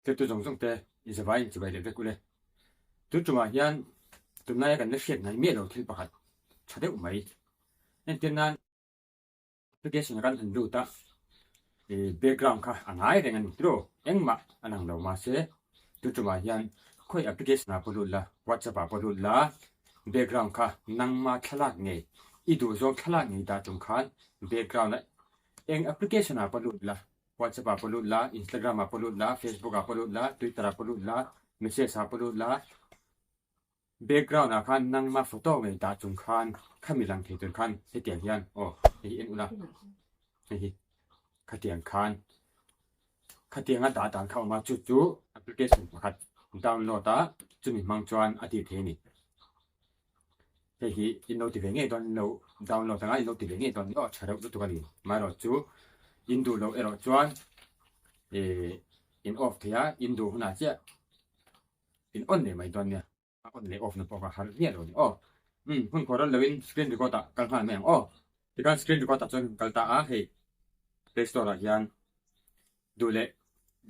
Thiltu zawng zawng te i zavai in chibai leh vek ule. Tun tumah hian tunlaia kan la hriat ngai miah lo thil pakhat tha deuh mai. Entir nan application a kan han lut a, i background kha a ngai reng a ni tiraw? Engmah a lang lo mahse tun tumah hian khawi application ah pawh lut la, WhatsApp ah pawh lut la, background kha nangma thlalak ngei, i duhzawng thlalak ngei dah tum khan background a eng application ah pawh lut la, WhatsApp ah pawh lut la, Instagram ah pawh lut la, Facebook ah pawh lut la, Twitter ah pawh lut la, message ah pawh lut la, background ah khan nangma photo ngei dah chung khan khami lang thei tur khan hetiang hian aw hei hi en ula hei hi khatiang khan khatianga dah dan kha awm a chu chu application pakhat download a chumi hmang chuan a tih thei a ni. Hei hi in lo ti ve ngei dawn in lo download anga in lo ti ve ngei dawn ni aw tha reuh lutuk a ni. Amaherawh chu in duh loh erawh chuan ih in off thei a, in duh hunah chiah in on leh mai dawn nia. A on leh off na pawh kha har miah lo a ni aw. Umm hun khawh ral loin screen record ah kal nghal mai ang aw. Tikhan screen record ah chuan kan kal ta a, hei play store ah hian Duh leh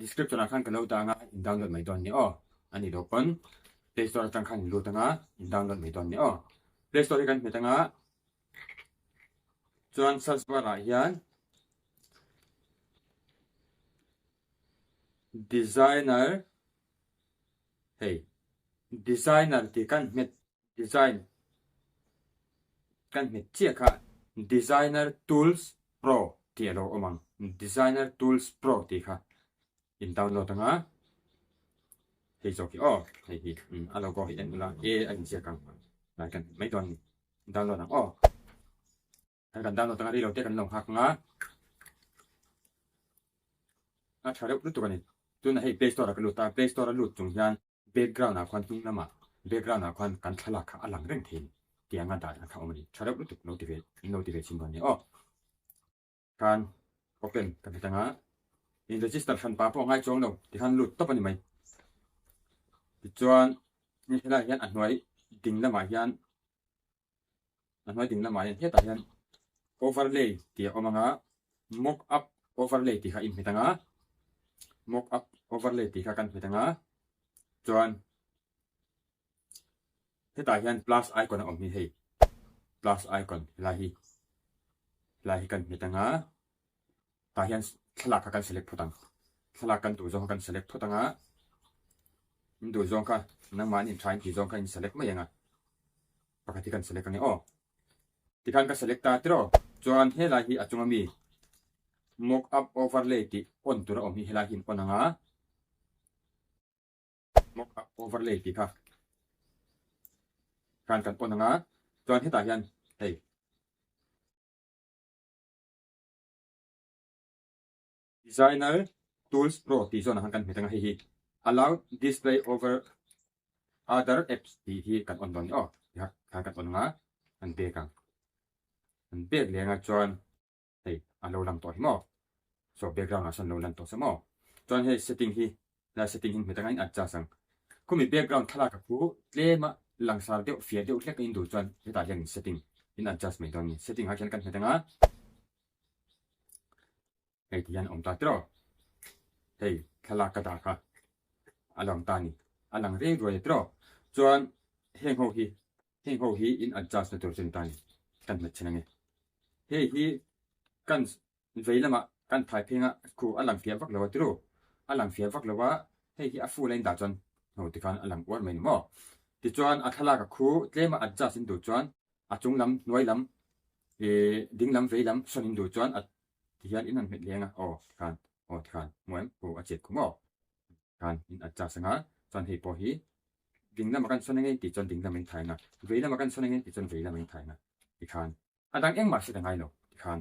description ah khan ka lo dah anga in download mai dawn ni aw. A nih loh pawn play store atang khan in lut anga in download mai dawn ni aw. Play store hi kan hmet anga chuan search bar ah hian designer hei designer tih kan hmet Design kan hmet chiah kha Designer Tools Pro tih a lo awm ang. Designer Tools Pro tih kha in download ang a, hei zawk hi aw, hei hi a logo hi en ula e a inziak ang lai kan hmet mai dawn a ni. Download ang aw. Kan kan download ang a, rilo te kan lo nghak ang a, a tha reuh lutuk a ni. Tunah hei Play Store ah ka lut a, Play Store a lut chung hian Background ah khuan hnung lamah background ah khuan kan thlalak kha a lang reng thei ni tiang a dan kha awm a ni. Tha reuh lutuk lo ti ve in lo ti ve chhin dawn nia aw. Khan open ka hmet anga in register hran pa pawh a ngai chuang lo tikhan lut tawp a ni mai. Tichuan helaiah hian a hnuai ding lamah hian A hnuai ding lamah hian hetah hian overlay tih a awm ang a, mock up overlay tih kha a inhmet ang a, mock up overlay tih kha kan hmet ang a, chuan hetah hian plus icon a awm hi hei plus icon helai hi helai hi kan hmet ang a, tah hian thlalak kha kan select phawt ang, thlalak kan duh zawng kha kan select phawt ang a, in duh zawng kha nangmahni in tha in tih zawng kha in select mai ang a. Pakhat hi kan select ange aw. Tikhan ka select ta tiraw. Chuan helai hi a chunga mi mock up overlay tih on tur a awm hi helai hi in on anga mock up overlay tih kha khan kan on anga chuan hetah hian hei Designer Tools Pro tih zawnah khan kan hmet anga hei hi Allow Display Over Other Apps tih hi kan on dawn ni aw ti kha khan kan on anga kan bek ang kan bek leh anga chuan hei a lo lang tawh hi maw so background ah sawn lo lan tawh sa maw chuan hei setting hi helai setting hi hmet anga in adjust ang khumi background thlalak a khu tlem a langsar deuh fiah deuh hlek a in duh chuan hetah hian in setting in adjust mai dawn a ni setting ah khian kan hmet anga Hei ti hian a awm ta tiraw? Hei thlalak ka dah kha a lang ta a ni. A lang reng ruai a tiraw? Chuan heng ho hi, heng ho hi in adjust na tur chu a ni ta a ni. Kan hmet chhin ange. Hei hi kan vei lamah kan thai pheng a khu a lang fiah vak lo a tiraw? A lang fiah vak lo a, hei hi a full a in dah chuan ho tikhan a lang uar mai ni maw? Tichuan a thlalak a khu tlem a adjust in duh chuan a chung lam, hnuai lam, ih ding lam, vei lam sawn in duh chuan a Ti hian in han hmet leng a, aw tikhan, aw tikhan, hmu em, hu a chet khum aw. Tikhan in adjust anga, chuan hei pawh hi ding lamah kan sawn ange tih chuan ding lam in thai anga, vei lamah kan sawn ange tih chuan vei lam in thai anga, tikhan a dang engmah hriat a ngai lo, tikhan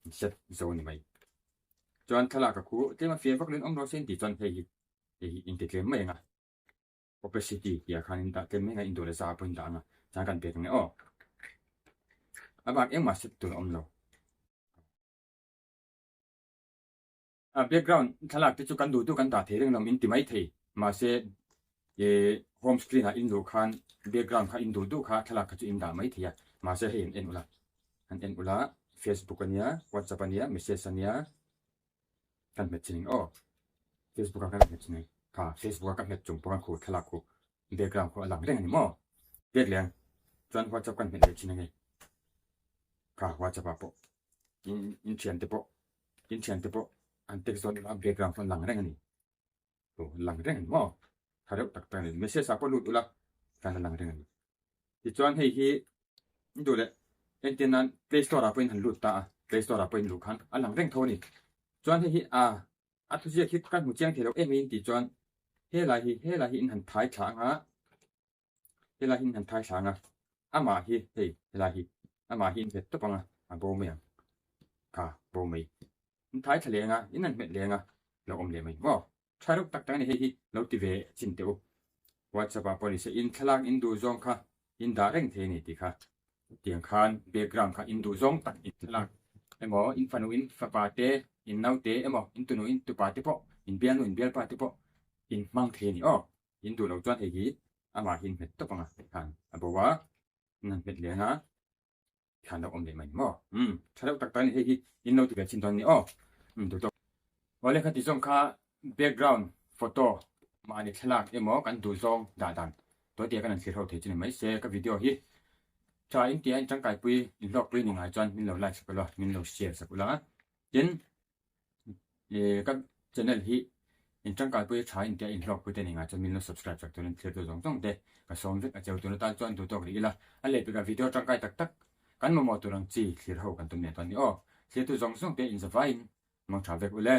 in set zo a ni mai. Chuan thlalak a khu tlem a fiah vak lo in awm rawh se in tih chuan hei hi, hei hi in ti tlem mai anga. Opacity tih ah khan in dah tlem mai anga in duh leh zah pawh in dah anga chuan kan pek ang e aw. A bak engmah set tur a awm lo. A background thlalak te chu kan duh duh kan dah thei reng lo in ti mai thei mahse ih home screen ah in luh khan background kha in duh duh kha thlalak kha chu in dah mai thei a mahse hei an en ula an en ula Facebook ania WhatsApp ania message ania kan hmet chin ang aw Facebook ah khan kan hmet chin ang. Kha Facebook a ka hmet chung pawh khan khu thlalak khu background khu a lang reng a ni maw? Biak leh ang chuan WhatsApp kan hmet leh thin ange. Kha WhatsApp ah pawh in in thian te pawh in thian te pawh an text dawn ila background khu an lang reng a ni. Aw lang reng a ni maw? Tha reuh tak tak a ni. Message ah pawh lut ula khan a lang reng a ni. Tichuan hei hi in duh leh entir nan Play Store ah pawhin han lut ta a, Play Store ah pawhin luh khan a lang reng tho a ni. Chuan hei hi a a thuziak hi kan hmu chiang thei lo em in tih chuan helai hi helai hi in han thai thla anga helai hi in han thai thla anga amah hi hei helai hi amah hi in hmet tawp anga a bo mai ang kha bo mai in thai thla leh anga in han hmet leh anga lo awm leh mai maw. Tha reuh tak tak a ni hei hi lo ti ve chin teh u. WhatsApp ah pawh ni se in thlalak in duh zawng kha in dah reng thei a ni tih kha. Tiang khan background kha in duh zawng tak in thlalak emaw in fanu in fapa te in naute emaw in tunu in tupa te pawh in bialnu in bialpa te pawh in hmang thei a ni aw. In duh lo chuan hei hi amah hi in hmet tawp ang a khan a bo a in han hmet leh ang a. Thlan lo awm leh mai ni maw? Umm, tha deuh tak tak a ni hei hi, in lo ti ve chin dawn ni aw. Umm, duh tawk. Awle kha ti zawng kha background photo mahni thlalak emaw kan duh zawng dah dan tawitea kan han thlir ho thei chu ni mai se ka video hi tha in tia in tangkaipui in hlawkpui ni ngai chuan min lo like sak ula min lo share sak ula tin E ka channel hi in tangkaipui tha in tia in hlawkpui te ni ngai chuan min lo subscribe chak turin thlir tu zawng zawng te ka sawm vek a cheu tun atan chuan duhtawk rih ila a lehpek ah video tangkai tak tak kan mamawh tur ang chi thlir ho kan tum leh dawn ni aw thlir tu zawng zawng te in zavaiin mangtha vek ule.